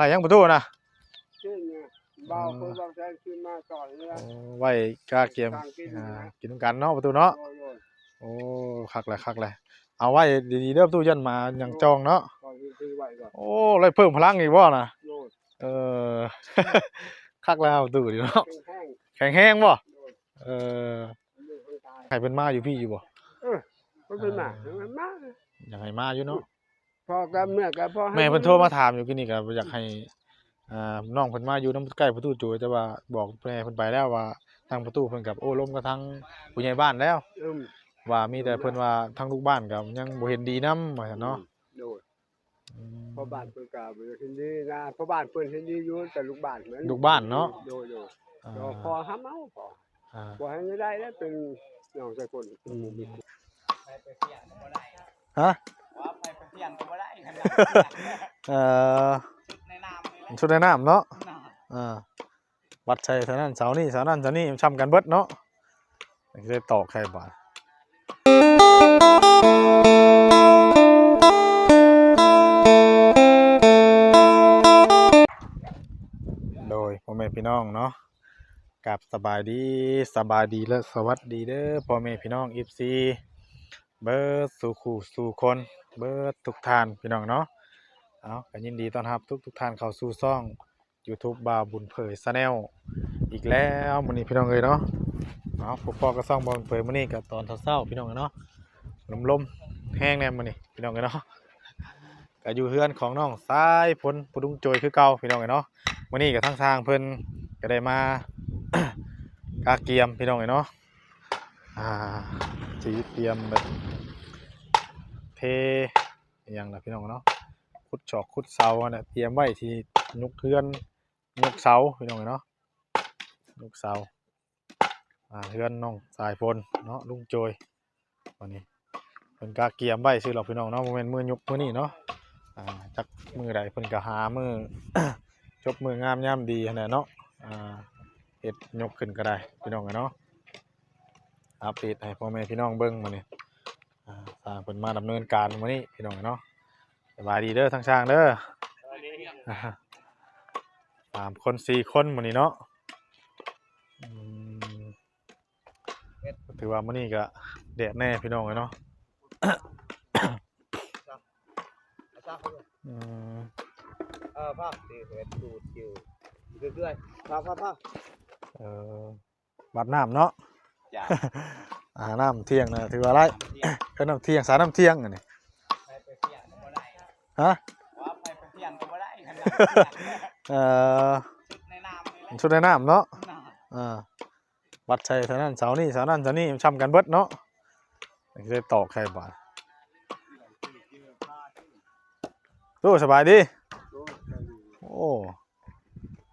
ໄດ້ຍັງປະຕູນະ? ຊື້ຫຍັງ ເບົາ ເອີ ຄົນເບົາແຊງຊື້ມາຕອນນີ້ລະ ໂອ້ ໄວ້ກະກຽມ ກາງກິນ ອ່າ ນະ ກິນນຳກັນເນາະປະຕູເນາະ. ໂດຍໆ ໂອ້ ຄັກແຫຼະ ຄັກແຫຼະ ເອົາໄວ້ດີໆເດີປະຕູ ຢ້ານໝາຫຍັງຈ່ອງເນາະ. ໂດຍ ເອົາໄວ້ກ່ອນ ໂອ້ ໄດ້ເພີ່ມພະລັງອີກບໍ່ນະ? ໂດຍ ເອີ ຄັກແລ້ວປະຕູນີ້ເນາະ ແຂງແຮງ ແຂງແຮງບໍ່? ໂດຍ ເອີ ໃຫ້ເພິ່ນມາຢູ່ພີ້ຢູ່ບໍ່? ເອີ ເພິ່ນມາ ເອີ ມາ ຢາກໃຫ້ມາຢູ່ເນາະ. ພໍ່ກັບເມຍກໍພໍໃຫ້ ແມ່ເພິ່ນໂທມາຖາມຢູ່ກີ້ນີ້ ກໍຢາກໃຫ້ ອ່າ ນ້ອງເພິ່ນມາຢູ່ນຳໃກ້ປະຕູໂຈຍ ແຕ່ວ່າບອກແມ່ເພິ່ນໄປແລ້ວວ່າ ທາງປະຕູເພິ່ນກໍໂອ້ລົມກັບທາງຜູ້ໃຫຍ່ບ້ານແລ້ວ ອືມ ວ່າມີແຕ່ເພິ່ນວ່າທາງລູກບ້ານກໍຍັງບໍ່ເຫັນດີນຳວ່າຊັ້ນເນາະ. ອືມ ໂດຍ ອືມ ພໍ່ບ້ານເພິ່ນກໍບໍ່ຢາກເຫັນດີນະ ພໍ່ບ້ານເພິ່ນເຫັນດີຢູ່ ແຕ່ລູກບ້ານເພິ່ນ ລູກບ້ານເນາະ. ໂດຍໆ ອ່າ ກໍພໍຫາເອົາ ພໍ ອ່າ ບໍ່ໃຫ້ໄດ້ແລ້ວ ເປັນນ້ອງຊາຍພົນ ອືມ ບໍ່ມີ ຮະ? ວ່າໃຜໄປປ່ຽນກໍບໍ່ໄດ້ ເອີ ໃນນາມນີ້ແຫຼະ ຊຸດໃນນາມເນາະ. ເອີ ວັດໃສ່ເທົ່ານັ້ນເສົານີ້ ເສົານັ້ນເສົານີ້ ຊ່ຳກັນເບິດເນາະ ຊິໄດ້ຕອກໃສ່ບາດ. ໂດຍ ພໍ່ແມ່ພີ່ນ້ອງເນາະ ກາບສະບາຍດີ ສະບາຍດີ ແລະ ສະຫວັດດີເດີ ພໍ່ແມ່ພີ່ນ້ອງ ເອັຟຊີ ເບິດສູ່ຄູ່ສູ່ຄົນ ເບິດທຸກທ່ານ ພີ່ນ້ອງເນາະ. ເອົາ ກໍຍິນດີຕ້ອນຮັບທຸກໆທ່ານເຂົ້າສູ່ຊ່ອງ YouTube ບ່າວບຸນເຜີຍ Channel ອີກແລ້ວມື້ນີ້ ພີ່ນ້ອງເອີຍເນາະ. ເອົາ ພົບພໍ້ກັບຊ່ອງບ່າວບຸນເຜີຍ ມື້ນີ້ກໍຕອນເຊົ້າໆ ພີ່ນ້ອງເອີຍເນາະ ລົມໆແຮງແດ່ມື້ນີ້ ພີ່ນ້ອງເອີຍເນາະ. ກໍຢູ່ເຮືອນຂອງນ້ອງສາຍຝົນ ປະດຸງໂຈຍ ຄືເກົ່າ ພີ່ນ້ອງເອີຍເນາະ. ມື້ນີ້ກໍທາງຊ່າງເພິ່ນກໍໄດ້ມາ ກະກຽມ ພີ່ນ້ອງເອີຍເນາະ ອ່າ ຊິກຽມແບບເທ ອີ່ຫຍັງລະ ພີ່ນ້ອງເນາະ ຂຸດຊອກຂຸດເສົາຫັ້ນແຫຼະ ຕຽມໄວ້ທີ່ຍົກເຮືອນ ຍົກເສົາ ພີ່ນ້ອງເນາະ ຍົກເສົາ ອ່າ ເຮືອນນ້ອງສາຍຝົນເນາະ ລຸງໂຈຍ. ວັນນີ້ເພິ່ນກະກຽມໄວ້ຊື່ດອກ ພີ່ນ້ອງເນາະ ບໍ່ແມ່ນມື້ຍົກມື້ນີ້ເນາະ. ອ່າ ຈັກມື້ໃດເພິ່ນກະຫາມື້ ຈົບມື້ງາມຍາມດີຫັ້ນແຫຼະເນາະ ອ່າ ເຮັດຍົກຂຶ້ນກໍໄດ້ ພີ່ນ້ອງເນາະ. ອັບເດດໃຫ້ພໍ່ແມ່ພີ່ນ້ອງເບິ່ງມື້ນີ້ ອ່າ ຊ່າງເພິ່ນມາດຳເນີນການມື້ນີ້ ພີ່ນ້ອງເນາະ. ສະບາຍດີເດີທາງຊ່າງເດີ ສະບາຍດີ ສາມຄົນສີ່ຄົນມື້ນີ້ເນາະ. ອືມ ຖືວ່າມື້ນີ້ກະແດດແດ່ ພີ່ນ້ອງເອີຍເນາະ. ອືມ ເອີ ພາກດີເຮັດດູດຢູ່ເລື້ອຍໆ ພາກ ພາກ ພາກ ເອີ ບາດນ້ຳເນາະ. ຈ້າ ອ່າ ນ້ຳທ່ຽງນະ ຖືວ່າຫຼາຍ ນ້ຳທ່ຽງ ເອີ້ນນ້ຳທ່ຽງ ສານ້ຳທ່ຽງອັນນີ້. ໃຜໄປທ່ຽງກໍບໍ່ໄດ້ ຮະ? ວ່າໃຜໄປທ່ຽງກໍບໍ່ໄດ້ ເອີ ໃນນ້ຳນີ້ແຫຼະ ຊຸດໃນນ້ຳເນາະ. ອ່າ ວັດໃສ່ເທົ່ານັ້ນເສົານີ້ ເສົານັ້ນເສົານີ້ ຊ່ຳກັນເບິດເນາະ ຊິໄດ້ຕອກໃສ່ບາດ. ໂອ້ ສະບາຍດີ ໂອ້ ສະບາຍດີ ໂອ້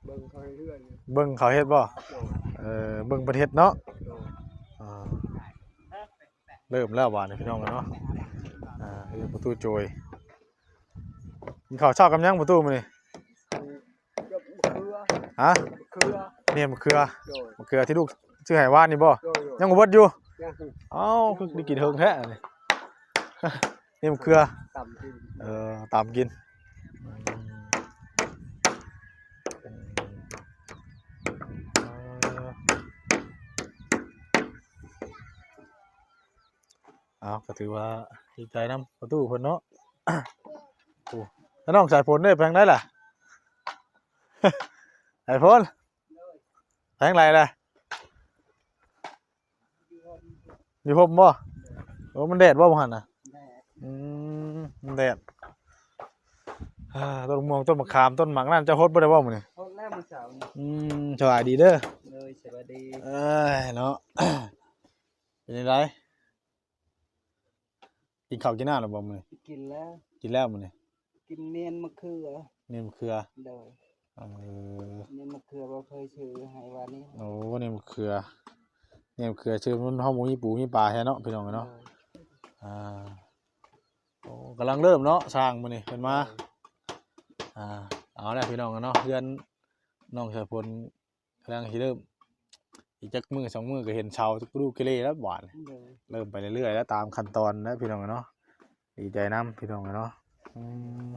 ເບິ່ງເຂົາເຮັດເຮືອນ ເບິ່ງເຂົາເຮັດບໍ່? ໂດຍ ເອີ ເບິ່ງເພິ່ນເຮັດເນາະ. ໂດຍ ອ່າ ເລີ່ມແລ້ວບາດນີ້ ພີ່ນ້ອງເນາະ. ອ່າ ເຮືອນປະຕູໂຈຍ ກິນເຂົ້າເຊົ້າກັບຫຍັງປະຕູມື້ນີ້? ກັບມະເຂືອ ຮະ? ມະເຂືອ ນີ້ມະເຂືອ. ໂດຍ ມະເຂືອທີ່ລູກຊື້ໃຫ້ວານນີ້ບໍ່? ໂດຍໆ ຍັງບໍ່ເບິດຢູ່? ຍັງ ເອົ້າ ຄືໄດ້ກິນເຫິງແທ້ນີ້ ນີ້ມະເຂືອ ຕຳກິນ ເອີ ຕຳກິນ. ເອົາ ກໍຖືວ່າດີໃຈນຳປະຕູເພິ່ນເນາະ. ໂອ້ ແລ້ວນ້ອງສາຍຝົນເດ້ ໄປທາງໃດລະ? ສາຍຝົນ ໄປທາງໃດລະ? ຢູ່ຮົ່ມບໍ່? ໂອ້ ມັນແດດບໍ່ ບໍ່ຫັ້ນນະ? ແດດ ອືມ ມັນແດດ. ອ່າ ຕົ້ນມ່ວງ ຕົ້ນມະຂາມ ຕົ້ນໝາກນັ້ນ ເຈົ້າຫົດບໍ່ໄດ້ບໍ່ມື້ນີ້? ຫົດແລ້ວມື້ເຊົ້ານີ້. ອືມ ສະບາຍດີເດີ. ໂດຍ ສະບາຍດີ. ເອີຍ ເນາະ ເປັນຈັ່ງໃດ? ກິນເຂົ້າກິນນ້ຳແລ້ວບໍ່ມື້ນີ້? ກິນແລ້ວ ກິນແລ້ວມື້ນີ້. ກິນໜຽນມະເຂືອ ໜຽນມະເຂືອ. ໂດຍ ເອີ ໜຽນມະເຂືອ ບໍ່ເຄີຍຊື້ໃຫ້ວານນີ້. ໂອ້ ໜຽນມະເຂືອ ໜຽນມະເຂືອ ຊື້ມັນ ເຮົາບໍ່ມີປູມີປາແທ້ເນາະ ພີ່ນ້ອງເນາະ. ໂດຍ ອ່າ ໂອ້ ກຳລັງເລີ່ມເນາະ ຊ່າງມື້ນີ້ເພິ່ນມາ. ໂດຍ ອ່າ ເອົາແຫຼະ ພີ່ນ້ອງເນາະ ເຮືອນນ້ອງສາຍຝົນ ກຳລັງຊິເລີ່ມ ອີກຈັກມື້ສອງມື້ກໍເຫັນເສົາກະດູກະເລແລ້ວບາດນີ້. ໂດຍ ເລີ່ມໄປເລື້ອຍໆແລ້ວ ຕາມຂັ້ນຕອນແລ້ວ ພີ່ນ້ອງເນາະ. ດີໃຈນຳ ພີ່ນ້ອງເນາະ. ອືມ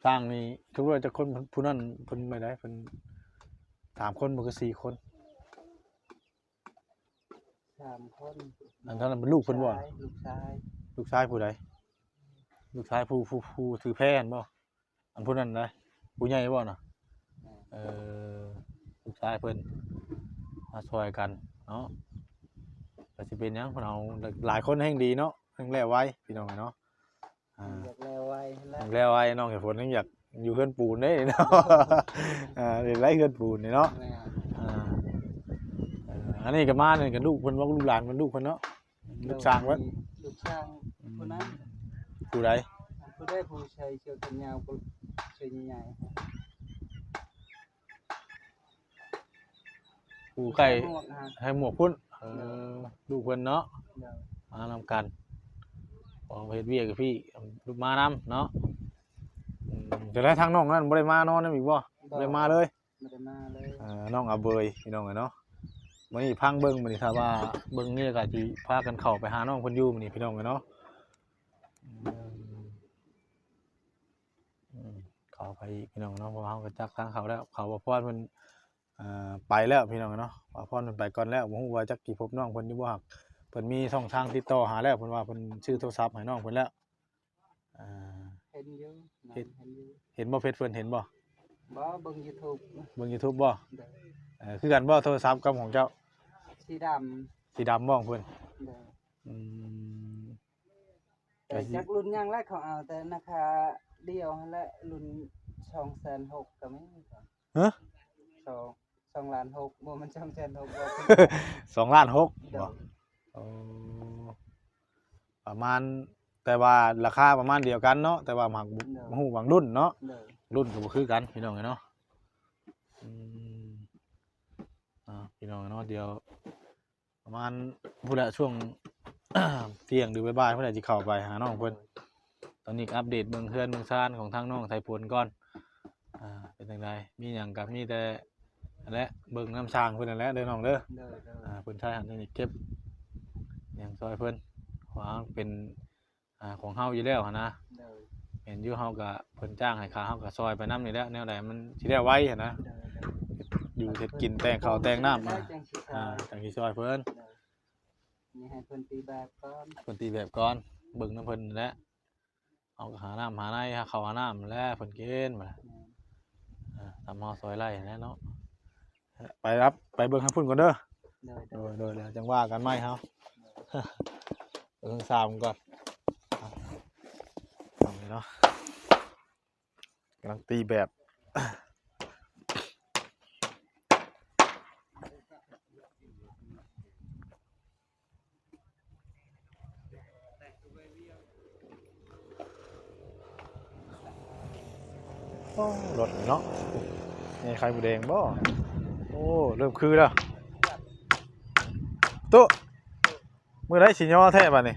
ຊ່າງນີ້ ຄືວ່າຈັກຄົນ ຜູ້ນັ້ນເພິ່ນໄປໄດ້ ເພິ່ນສາມຄົນບໍ່ຄືສີ່ຄົນ? ສາມຄົນ. ອັນນັ້ນເປັນລູກເພິ່ນບໍ່? ລູກຊາຍ. ລູກຊາຍຜູ້ໃດ? ລູກຊາຍຜູ້ ຜູ້ ຜູ້ຖືແພຫັ້ນບໍ່? ອັນຜູ້ນັ້ນນະ ຜູ້ໃຫຍ່ບໍ່ນະ? ແມ່ນ. ເອີ ລູກຊາຍເພິ່ນມາຊ່ອຍກັນເນາະ ກໍຊິເປັນຫຍັງ ເພິ່ນເອົາຫຼາຍຄົນແຮ່ງດີເນາະ ແຮ່ງແລ້ວໄວ ພີ່ນ້ອງເນາະ. ອ່າ ຢາກແລ້ວໄວຫັ້ນແຫຼະ ຢາກແລ້ວໄວ. ນ້ອງເຫດຜົນຍັງຢາກຢູ່ເຮືອນປູນເດ້ເນາະ. ອ່າ ຢາກໄດ້ເຮືອນປູນນີ້ເນາະ. ແມ່ນ. ອ່າ ເອີ ອັນນີ້ກໍມານີ້ກໍລູກເພິ່ນ ວ່າລູກຫຼານເພິ່ນ ລູກເພິ່ນເນາະ. ລູກຊ່າງເພິ່ນ ລູກຊ່າງ ອືມ ຜູ້ນັ້ນ. ຜູ້ໃດ? ຜູ້ໃດ ຜູ້ໃສ່ເສື້ອແຂນຍາວ ຜູ້ເສື້ອໃຫຍ່ໆ ຜູ້ໃສ່ໝວກຫັ້ນ ໃສ່ໝວກພຸ້ນ. ເອີ ໂດຍ ລູກເພິ່ນເນາະ. ໂດຍ ມານຳກັນ ອອກເຮັດວຽກຢູ່ພີ້ ມານຳເນາະ. ອືມ ຈະໄດ້ທາງນ້ອງນັ້ນບໍ່ໄດ້ມານອນນຳອີກບໍ່? ບໍ່ ບໍ່ໄດ້ມາເລີຍ. ບໍ່ໄດ້ມາເລີຍ. ເອີ ນ້ອງອາເບີຍ ພີ່ນ້ອງເອີຍເນາະ. ມື້ນີ້ຟັງເບິ່ງ ມື້ນີ້ຖ້າວ່າເບິ່ງນີ້ກໍຊິພາກັນເຂົ້າໄປຫານ້ອງເພິ່ນຢູ່ມື້ນີ້ ພີ່ນ້ອງເອີຍເນາະ. ອືມ ອືມ ຂໍອະໄພອີກ ພີ່ນ້ອງເນາະ ເພາະເຮົາກໍຈັກທາງເຂົາແລ້ວ ເຂົາ ບ່າວພອນເພິ່ນ ເອີ ໄປແລ້ວ ພີ່ນ້ອງເນາະ. ບ່າວພອນເພິ່ນໄປກ່ອນແລ້ວ ບໍ່ຮູ້ວ່າຈັກຊິພົບນ້ອງເພິ່ນຢູ່ບໍ່. ຫາກເພິ່ນມີຊ່ອງທາງຕິດຕໍ່ຫາແລ້ວ ເພິ່ນວ່າເພິ່ນຊື້ໂທລະສັບໃຫ້ນ້ອງເພິ່ນແລ້ວ. ອ່າ ເຫັນຢູ່ ເຫັນ ເຫັນຢູ່. ເຫັນບໍ່ ເຟສເພິ່ນ ເຫັນບໍ່? ບໍ່ ເບິ່ງຢູທູບ ເບິ່ງຢູທູບບໍ່? ໂດຍ. ເອີ ຄືກັນບໍ່ ໂທລະສັບກັບຂອງເຈົ້າ? ສີດຳ ສີດຳບໍ່ຂອງເພິ່ນ? ໂດຍ. ອືມ ແຕ່ຈັກລຸ້ນຫຍັງແຫຼະ ເຂົາເອົາແຕ່ລາຄາດຽວຫັ້ນແຫຼະ ລຸ້ນສອງແສນຫົກກໍມີ. ຮະ? ສອງ ສອງລ້ານຫົກ ບໍ່ແມ່ນສອງແສນຫົກບໍ່? ສອງລ້ານຫົກ ໂດຍ ບໍ່? ໂອ້ ປະມານ ແຕ່ວ່າລາຄາປະມານດຽວກັນເນາະ ແຕ່ວ່າມັກ ໂດຍ ບໍ່ຮູ້ບາງລຸ້ນເນາະ. ໂດຍ. ລຸ້ນກໍບໍ່ຄືກັນ ພີ່ນ້ອງເອີຍເນາະ. ອືມ ອ່າ ພີ່ນ້ອງເນາະ ດຽວ ປະມານພຸ້ນແຫຼະ ຊ່ວງທ່ຽງຫຼືບ່າຍໆ ພຸ້ນແຫຼະ ຊິເຂົ້າໄປຫານ້ອງເພິ່ນ. ຕອນນີ້ກໍອັບເດດເບິ່ງເຮືອນເບິ່ງຊານຂອງທາງນ້ອງໄຊພົນກ່ອນ ອ່າ ເປັນຈັ່ງໃດ ມີຫຍັງກໍມີແຕ່ນັ້ນແຫຼະ ເບິ່ງນຳຊ່າງເພິ່ນນັ້ນແຫຼະເດີນ້ອງເດີ. ໂດຍ ໂດຍ. ອ່າ ເພິ່ນໃຊ້ຫັ້ນນີ້ເກັບຫຍັງຊ່ອຍເພິ່ນ ເພາະວ່າເປັນ ອ່າ ຂອງເຮົາຢູ່ແລ້ວຫັ້ນນະ. ໂດຍ. ແມ່ນຢູ່ ເຮົາກໍ ເພິ່ນຈ້າງໃຫ້ຄ່າ ເຮົາກໍຊ່ອຍໄປນຳນີ້ແຫຼະ ແນວໃດມັນຊິໄດ້ໄວຫັ້ນນະ. ໂດຍ ໂດຍ. ຢູ່ເຮັດກິນ ແຕ່ງເຂົ້າແຕ່ງນ້ຳ ຈັ່ງຊິຊ່ອຍ ອ່າ ຈັ່ງຊິຊ່ອຍເພິ່ນ. ໂດຍ. ນີ້ໃຫ້ເພິ່ນຕີແບບກ່ອນ ເພິ່ນຕີແບບກ່ອນ ເບິ່ງນຳເພິ່ນແຫຼະ. ເຮົາກໍຫານ້ຳຫາໃນ ຫາເຂົ້າຫານ້ຳແຫຼະ ເພິ່ນກິນ ແມ່ນ ເອີ ຕາມເຮົາຊ່ອຍໄດ້ຫັ້ນແຫຼະເນາະ. ໄປຮັບ ໄປເບິ່ງທາງພຸ້ນກ່ອນເດີ. ໂດຍ ໂດຍ ໂດຍ ໂດຍ ຈັ່ງວ່າກັນໃໝ່ເຮົາ. ໂດຍ. ເບິ່ງທາງຊາວກ່ອນ ເອົາເນາະ ກຳລັງຕີແບບ. ໂອ້ ລົດເນາະ ໃຫຍ່ໄຂ່ໝູແດງບໍ່? ໂອ້ ເລີ່ມຄືແລ້ວ. ຕູ້ ມື້ໃດຊິຍໍແທ້ບາດນີ້?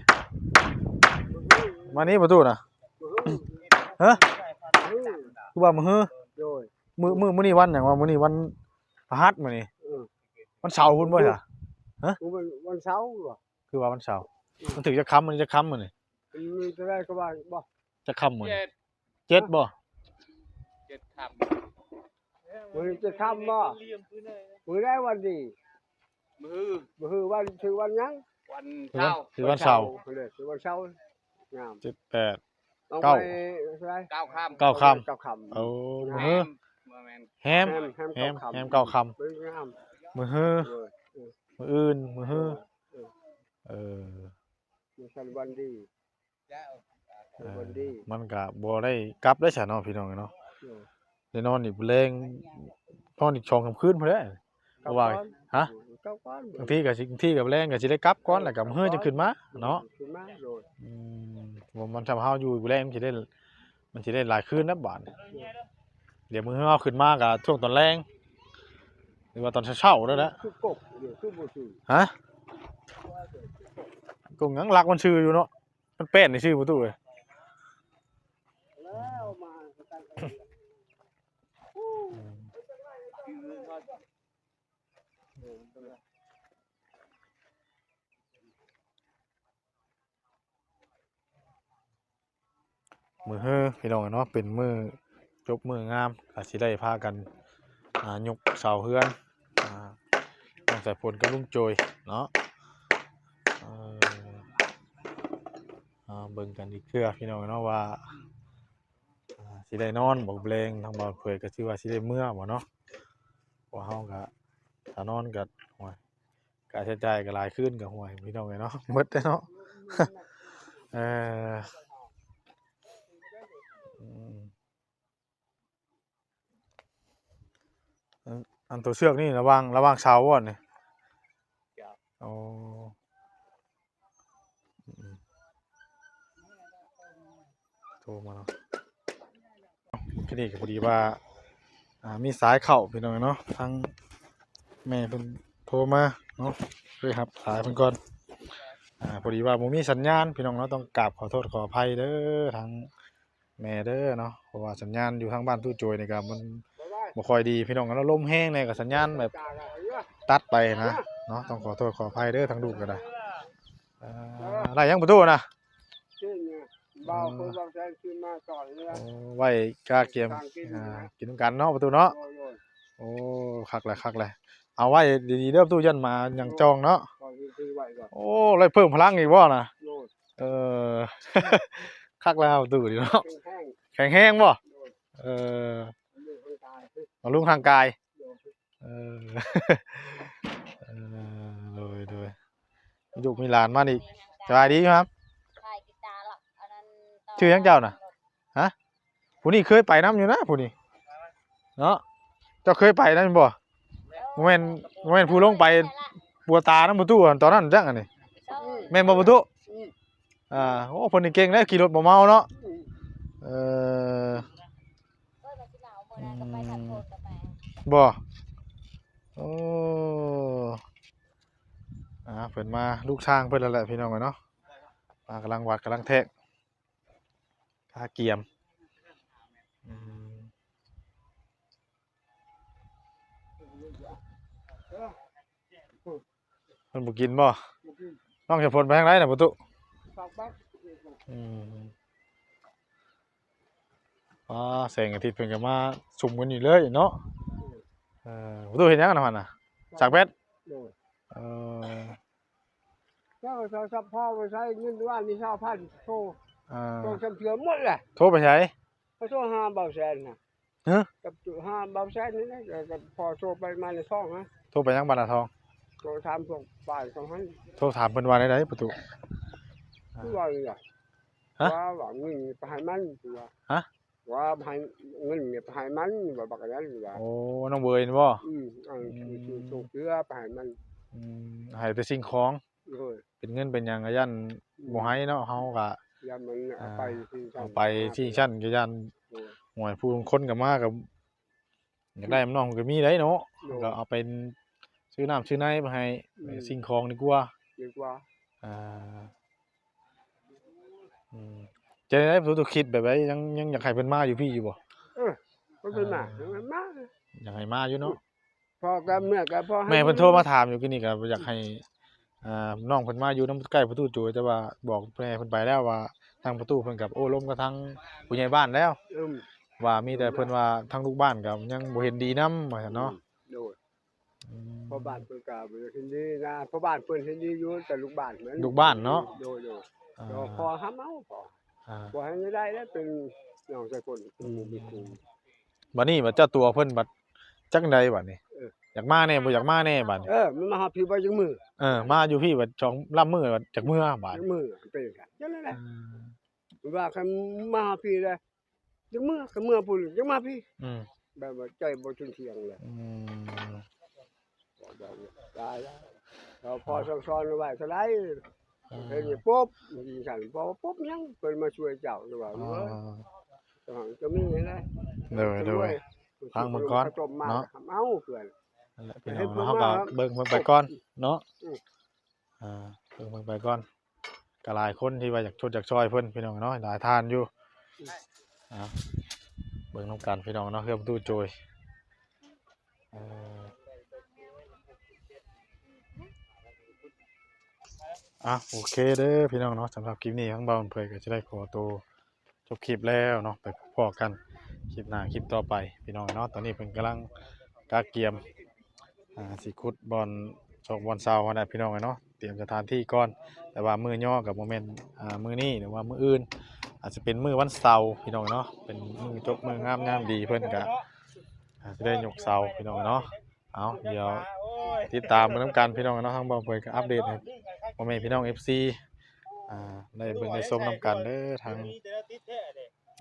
ມານີ້ບໍ່ຕູ້ນະ? ຮະ? ຄືວ່າມື້ຮື? ໂດຍ. ມື້ ມື້ ມື້ນີ້ວັນຫຍັງວະ? ມື້ນີ້ວັນພະຫັດມື້ນີ້. ເອີ ວັນເສົາພຸ້ນບໍ່ຊະ? ຮະ? ມື້ວັນ ວັນເສົາຫວາ? ຄືວ່າວັນເສົາ. ອືມ ມັນຖືກຈັກຄ່ຳ? ມື້ນີ້ຈັກຄ່ຳມື້ນີ້? ມັນມີເທົ່າໃດກໍວ່າບໍ່? ຈັກຄ່ຳມື້ນີ້? ເຈັດ ເຈັດບໍ່? ເຈັດຄ່ຳ. ມື້ນີ້ເຈັດຄ່ຳບໍ່? ມື້ໃດວັນດີ? ມື້ຮື ມື້ຮືວັນ ຊື່ວັນຫຍັງ? ວັນເສົາ ຄືວັນເສົາ ເລີຍ ຄືວັນເສົາ. ງາມ ເຈັດ ແປດ ເກົ້າ ເກົ້າຄ່ຳ ເກົ້າຄ່ຳ ເກົ້າຄ່ຳ. ໂອ້ ມື້ຮື ແຮມ ແຮມ ແຮມ ແຮມເກົ້າຄ່ຳ ງາມ ມື້ຮື ເອີ ມື້ອື່ນ ມື້ຮື ເອີ ເອີ ມື້ສັນວັນດີ. ເອີ ມັນກະບໍ່ໄດ້ກັບໄດ້ຊະເນາະ ພີ່ນ້ອງເນາະ. ໂດຍ. ໄດ້ນອນອີກແລງ ນອນອີກສອງສາມຄືນພຸ້ນແຫຼະ ເພາະວ່າ ຮະ? ບາງທີກະຊິ ບາງທີກະແລງກະຊິໄດ້ກັບກ່ອນ ແລ້ວກະມື້ຮືຈັ່ງຂຶ້ນມາເນາະ. ຂຶ້ນມາ ໂດຍ. ອືມ ມັນທຳເຮົາຢູ່ແລງ ມັນຊິໄດ້ ມັນຊິໄດ້ຫຼາຍຄືນນະບາດ. ດຽວມື້ເຮົາຂຶ້ນມາກະຊ່ວງຕອນແລງ ຫຼືວ່າຕອນເຊົ້າໆນັ້ນແຫຼະ. ຄືກົບ ຄືບໍ່ຊື່ ຮະ? ກົບຫຍັງ? ຫຼັກມັນຊື່ຢູ່ເນາະ. ມັນແປ້ນຊື່ປະຕູເອີຍ. ມື້ຮື ພີ່ນ້ອງເນາະ ເປັນມື້ ຈົບມື້ງາມ ກໍຊິໄດ້ພາກັນ ອ່າ ຍົກເສົາເຮືອນ ອ່າ ນ້ອງສາຍຝົນກັບລຸງໂຈຍເນາະ. ເອີ ເອົາເບິ່ງກັນອີກເທື່ອພີ່ນ້ອງເນາະ ວ່າ ອ່າ ຊິໄດ້ນອນບໍ່ແລງ ທາງບ່າວເຜີຍກໍຖືວ່າຊິໄດ້ເມືອບໍ່ເນາະ ເພາະເຮົາກໍ ຖ້ານອນກໍ ໂອ້ຍ ຄ່າໃຊ້ຈ່າຍກໍຫຼາຍ ຄືນກໍ ໂອ້ຍ ພີ່ນ້ອງເອີຍເນາະ ໝົດແລ້ວເນາະ. ເອີ ອືມ ອັນ ອັນຕົວເຊືອກນີ້ລະຫວ່າງ ລະຫວ່າງເສົາບໍ່ນີ້? ເຈົ້າ ໂອ້ ອືມ ໂທມາເນາະ ທີນີ້ກໍພໍດີວ່າ ອ່າ ມີສາຍເຂົ້າພີ່ນ້ອງເນາະ ທາງແມ່ເພິ່ນໂທມາເນາະ ເລີຍຮັບສາຍເພິ່ນກ່ອນ. ອ່າ ພໍດີວ່າບໍ່ມີສັນຍານພີ່ນ້ອງເນາະ ຕ້ອງກາບຂໍໂທດຂໍອະໄພເດີທາງ ແມ່ເດີເນາະ ເພາະວ່າສັນຍານຢູ່ທາງບ້ານຕູ້ໂຈຍນີ້ກໍມັນບໍ່ຄ່ອຍດີພີ່ນ້ອງເນາະ ລົມແຮງແດ່ກໍສັນຍານແບບຕັດໄປນະເນາະ ຕ້ອງຂໍໂທດຂໍອະໄພເດີທາງລູກກໍໄດ້. ເອີ ໄດ້ຫຍັງປະຕູນະ? ຊື້ນີ້ ບ່າວ ເອີ ຄົນບ່າວແຊນຊື້ມາຕອນນີ້ລະ ໂອ້ ໄວ້ກະກຽມ ກາງກິນ ອ່າ ນະ ກິນນຳກັນເນາະປະຕູເນາະ. ໂດຍໆ ໂອ້ ຄັກແຫຼະ ຄັກແຫຼະ ເອົາໄວ້ດີໆເດີປະຕູ ຢ້ານໝາຫຍັງຈ່ອງເນາະ. ໂອ້ ໄດ້ເພີ່ມພະລັງອີກບໍ່ນະ? ໂດຍ ເອີ ຄັກແລ້ວປະຕູນີ້ເນາະ ແຂງແຮງ ແຂງແຮງບໍ່? ໂດຍ ເອີ ບຳລຸງຮ່າງກາຍ ບຳລຸງຮ່າງກາຍ ໂດຍ ເອີ ເອີ ໂດຍໆ ມີລູກມີຫຼານມາອີກ ສະບາຍດີຄັບ ຂາຍກິຕາລະ ອັນນັ້ນ ຊື່ຫຍັງເຈົ້ານະ? ຮະ? ຜູ້ນີ້ເຄີຍໄປນຳຢູ່ນະ ຜູ້ນີ້ເນາະ ເຈົ້າເຄີຍໄປນຳແມ່ນບໍ່? ບໍ່ແມ່ນ ບໍ່ແມ່ນຜູ້ລົງໄປປົວຕານຳປະຕູຕອນນັ້ນຈັກອັນນີ້ ແມ່ນບໍ່ປະຕູ? ອ່າ ໂອ້ ເພິ່ນນີ້ເກັ່ງເດ້ ຂີ່ລົດບໍ່ເມົາເນາະ. ເອີ ບໍ່ ໂອ້ ອ່າ ເພິ່ນມາລູກຊ້າງເພິ່ນແລ້ວແຫຼະ ພີ່ນ້ອງເອີຍເນາະ ມາກຳລັງວັດກຳລັງແທກ ກະກຽມ ອືມ ເພິ່ນບໍ່ກິນບໍ່? ບໍ່ກິນ ນ້ອງຈະພົນໄປທາງໃດນະປະຕູ? ອືມ ອ່າ ແສງອາທິດເພິ່ນກໍມາຊຸມກັນຢູ່ເລີຍເນາະ. ເອີ ປະຕູເຮັດຫຍັງນະຫັ້ນນະ? ສາກແບັດ ໂດຍ ເອີ ເຈົ້າກໍໂທລະສັບພໍ່ໄປໃຊ້ເງິນວານນີ້ຊາວພັນ ໂທ ອ່າ ສອງສາມເທື່ອໝົດແຫຼະ. ໂທໄປໃສ? ໄປໂທຫາບ່າວແສນນະ. ຮະ? ກັບຫາບ່າວແສນນີ້ນະ ກັບພໍ່ໂທໄປມາໃນທ້ອງນະ. ໂທໄປຫຍັງບ້ານນາທອງ? ໂທຖາມພວກບ້ານເຂົາຫັ້ນ. ໂທຖາມເພິ່ນວ່າແນວໃດປະຕູ? ຄືວ່ານີ້ລະ ຮະ? ວ່າ ວ່າເງິນໄປໃຫ້ມັນ ວ່າ ຮະ? ວ່າໃຫ້ເງິນນີ້ໄປໃຫ້ມັນ ວ່າບັກອັນນັ້ນວ່າ. ໂອ້ ນ້ອງເບີຍນີ້ບໍ່? ອືມ ເອົາ ອືມ ຊື້ໂຊກເກືອໄປໃຫ້ມັນ. ອືມ ໃຫ້ແຕ່ສິ່ງຂອງ ໂດຍ ເປັນເງິນເປັນຫຍັງກໍຢ້ານ ອືມ ບໍ່ໃຫ້ເນາະ ເຮົາກໍຢ້ານມັນເອົາໄປ ອ່າ ຊິງຊັ້ນ ເອົາໄປຊິງຊັ້ນກໍຢ້ານ ໂດຍ ໂອ້ຍ ຜູ້ຄົນກໍມາກໍຢາກໄດ້ນຳນ້ອງກໍມີໄດ໋ເນາະ ໂດຍ ກໍເອົາໄປຊື້ນ້ຳຊື້ໃນໄປໃຫ້ ອືມ ສິ່ງຂອງດີກວ່າ ດີກວ່າ ອ່າ ອືມ ຈັ່ງໃດປະຕູ ຄິດແບບໃດ ຍັງ ຍັງຢາກໃຫ້ເພິ່ນມາຢູ່ພີ້ຢູ່ບໍ່? ເອີ ເພິ່ນມາ ອ່າ ມາ ຢາກໃຫ້ມາຢູ່ເນາະ ອືມ ພໍ່ກັບແມ່ກໍພໍໃຫ້ ແມ່ເພິ່ນໂທມາຖາມຢູ່ກີ້ນີ້ ກໍຢາກໃຫ້ ອ່າ ນ້ອງເພິ່ນມາຢູ່ນຳໃກ້ປະຕູໂຈຍ ແຕ່ວ່າບອກແມ່ເພິ່ນໄປແລ້ວວ່າ ທາງປະຕູເພິ່ນກໍໂອ້ລົມກັບທາງຜູ້ໃຫຍ່ບ້ານແລ້ວ ອືມ ວ່າມີແຕ່ເພິ່ນວ່າທາງລູກບ້ານກໍຍັງບໍ່ເຫັນດີນຳ ວ່າຊັ້ນເນາະ ອືມ ໂດຍ ອືມ ພໍ່ບ້ານເພິ່ນກໍບໍ່ຢາກເຫັນດີນະ ພໍ່ບ້ານເພິ່ນເຫັນດີຢູ່ ແຕ່ລູກບ້ານເພິ່ນ ລູກບ້ານເນາະ ໂດຍໆ ອ່າ ກໍພໍຫາເອົາ ພໍ ອ່າ ບໍ່ໃຫ້ໄດ້ແລ້ວ ເປັນນ້ອງຊາຍຄົນ ອືມ ເປັນໝູ່ເປັນຄູ່ ບັດນີ້ບັດເຈົ້າຕົວເພິ່ນບັດ ຈັກໃດບັດນີ້ ເອີ ຢາກມາແດ່ບໍ່ຢາກມາແດ່ບັດນີ້ ເອີ ມັນມາຮອດພີ້ບໍ່ຈັກມື້ ເອີ ມາຢູ່ພີ້ບັດສອງລຳມື້ບັດຈັກເມືອບັດ ຈັກມື້ເປັນຈັ່ງນັ້ນແຫຼະ ອ່າ ມັນວ່າຄັນມາຮອດພີ້ແລ້ວ ຈັກເມືອ ຄັນເມືອພຸ້ນຈັກມາພີ້ ອືມ ແບບວ່າໃຈບໍ່ເຖິງທ່ຽງເລີຍ ອືມ ຕາຍແລ້ວ ເຮົາພໍສັ່ງສອນໄວ້ເທົ່າໃດ ອ່າ ເຮັດນີ້ປຸບ ຈັ່ງຊັ້ນ ບໍ່ປຸບຫຍັງ ເພິ່ນມາຊ່ວຍເຈົ້າ ຫຼືວ່າ ອ່າ ເອີ ຈະມີແນວໃດ ໂດຍ ໂດຍ ຟັງເບິ່ງກ່ອນເນາະ ເອົາເພື່ອນ ນັ້ນແຫຼະ ພີ່ນ້ອງເນາະ ເຮົາກໍເບິ່ງເບິ່ງໄປກ່ອນເນາະ ອືມ ອ່າ ເບິ່ງເບິ່ງໄປກ່ອນ ກໍຫຼາຍຄົນທີ່ວ່າຢາກຊົດຢາກຊ່ອຍເພິ່ນ ພີ່ນ້ອງເນາະ ຫຼາຍທ່ານຢູ່ ອ່າ ເບິ່ງນຳກັນ ພີ່ນ້ອງເນາະ ເຮືອນປະຕູໂຈຍ ເອີ ອ່ະ ໂອເຄເດີພີ່ນ້ອງເນາະ ສຳລັບຄລິບນີ້ທາງບ່າວເຜີຍກໍຈະໄດ້ຂໍໂຕ ຈົບຄລິບແລ້ວເນາະ ໄປພໍ້ກັນ ຄລິບໜ້າຄລິບຕໍ່ໄປພີ່ນ້ອງເນາະ. ຕອນນີ້ເພິ່ນກຳລັງກະກຽມ ອ່າ ຊິຂຸດບ່ອນຊອກບ່ອນເຊົາຫັ້ນນະພີ່ນ້ອງເນາະ, ຕຽມສະຖານທີ່ກ່ອນ. ແຕ່ວ່າມື້ຍໍກໍບໍ່ແມ່ນ ອ່າ ມື້ນີ້ ຫຼືວ່າມື້ອື່ນ, ອາດຈະເປັນມື້ວັນເສົາພີ່ນ້ອງເນາະ, ເປັນມື້ຈົບມື້ງາມຍາມດີ ເພິ່ນກໍ ອ່າ ຊິໄດ້ຍົກເສົາພີ່ນ້ອງເນາະ. ເອົາ ດຽວຕິດຕາມເບິ່ງນຳກັນພີ່ນ້ອງເນາະ. ທາງບ່າວເຜີຍກໍອັບເດດໃຫ້ພໍ່ແມ່ພີ່ນ້ອງເອັຟຊີ ອ່າ ໄດ້ເບິ່ງໄດ້ຊົມນຳກັນເດີ ທາງ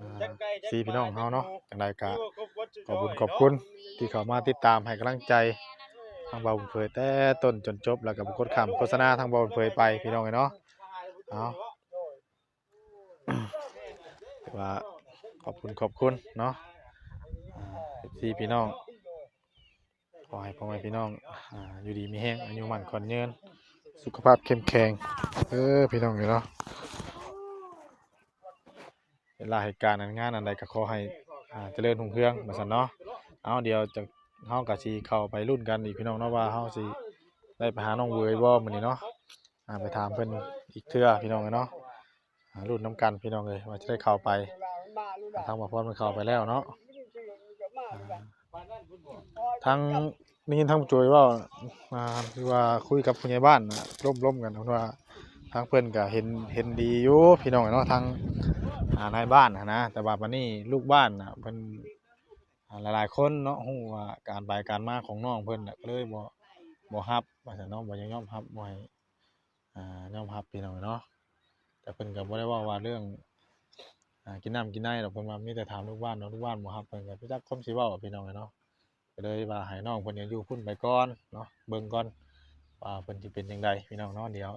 ອ່າ ເອັຟຊີພີ່ນ້ອງເຮົາເນາະ. ຈັ່ງໃດກໍຂອບຄຸນຂອບຄຸນທີ່ເຂົ້າມາຕິດຕາມໃຫ້ກຳລັງໃຈທາງບ່າວເຜີຍແຕ່ຕົ້ນຈົນຈົບ, ແລ້ວກໍບໍ່ກົດຂ້າມໂຄສະນາທາງບ່າວເຜີຍໄປພີ່ນ້ອງເອີຍເນາະ. ເອົາ ຖືວ່າຂອບຄຸນຂອບຄຸນເນາະ ອ່າ ເອັຟຊີພີ່ນ້ອງ. ຂໍໃຫ້ພໍ່ແມ່ພີ່ນ້ອງ ອ່າ ຢູ່ດີມີແຮງ ອາຍຸໝັ້ນຂວັນຍືນ ສຸຂະພາບເຂັ້ມແຂງເດີພີ່ນ້ອງເອີຍເນາະ. ເວລາເຮັດການອັນງານອັນໃດກໍຂໍໃຫ້ ອ່າ ຈະເລີນຮຸ່ງເຮືອງວ່າຊັ້ນເນາະ. ເອົາ ດຽວຈະ ເຮົາກໍຊິເຂົ້າໄປລຸ້ນກັນອີກພີ່ນ້ອງເນາະ ວ່າເຮົາຊິໄດ້ໄປຫານ້ອງເຫວີຍບໍ່ມື້ນີ້ເນາະ. ອ່າ ໄປຖາມເພິ່ນອີກເທື່ອພີ່ນ້ອງເອີຍເນາະ. ອ່າ ລຸ້ນນຳກັນພີ່ນ້ອງເອີຍ ວ່າຈະໄດ້ເຂົ້າໄປ. ອ່າ ທາງບ່າວພອນເພິ່ນເຂົ້າໄປແລ້ວເນາະ. ອ່າ ທາງ ໄດ້ຍິນທາງຜູ້ໂຈຍເວົ້າ ອ່າ ຄືວ່າຄຸຍກັບຜູ້ໃຫຍ່ບ້ານນະ ລົມໆກັນ ເພິ່ນວ່າທາງເພິ່ນກະເຫັນ ເຫັນດີຢູ່ພີ່ນ້ອງເນາະ ທາງ ອ່າ ນາຍບ້ານຫັ້ນນະ. ແຕ່ວ່າບາດນີ້ລູກບ້ານນະ ເພິ່ນ ອ່າ ຫຼາຍໆຄົນເນາະ ຮູ້ວ່າການໄປການມາຂອງນ້ອງເພິ່ນນະ ກໍເລີຍບໍ່ ບໍ່ຮັບວ່າຊັ້ນເນາະ, ບໍ່ຢາກຍອມຮັບ ບໍ່ໃຫ້ ອ່າ ຍອມຮັບພີ່ນ້ອງເນາະ. ແຕ່ເພິ່ນກໍບໍ່ໄດ້ເວົ້າວ່າເລື່ອງ ອ່າ ກິນນ້ຳກິນໃນດອກ, ເພິ່ນວ່າມີແຕ່ຖາມລູກບ້ານເນາະ, ລູກບ້ານບໍ່ຮັບ ເພິ່ນກໍບໍ່ຈັກຄວາມຊິເວົ້າພີ່ນ້ອງເອີຍເນາະ. ກໍເລີຍວ່າໃຫ້ນ້ອງເພິ່ນຢູ່ພຸ້ນໄປກ່ອນເນາະ, ເບິ່ງກ່ອນວ່າເພິ່ນຊິເປັນຈັ່ງໃດພີ່ນ້ອງເນາະ. ດຽວ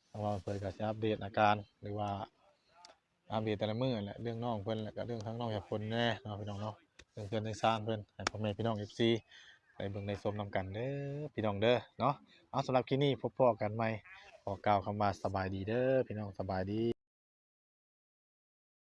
ທາງບ່າວເຜີຍກໍຊິອັບເດດອາການ ຫຼືວ່າອັບເດດແຕ່ລະມື້ແຫຼະ ເລື່ອງນ້ອງເພິ່ນ ແລ້ວກໍເລື່ອງທາງນ້ອງສາຍຝົນແດ່ເນາະ ພີ່ນ້ອງເນາະ, ເລື່ອງເຮືອນເລື່ອງຊານເພິ່ນ ໃຫ້ພໍ່ແມ່ພີ່ນ້ອງເອັຟຊີໄດ້ເບິ່ງໄດ້ຊົມນຳກັນເດີພີ່ນ້ອງເດີເນາະ. ເອົາ ສຳລັບຄລິບນີ້ພົບພໍ້ກັນໃໝ່, ຂໍກ່າວຄຳວ່າສະບາຍດີເດີພີ່ນ້ອງ, ສະບາຍດີ.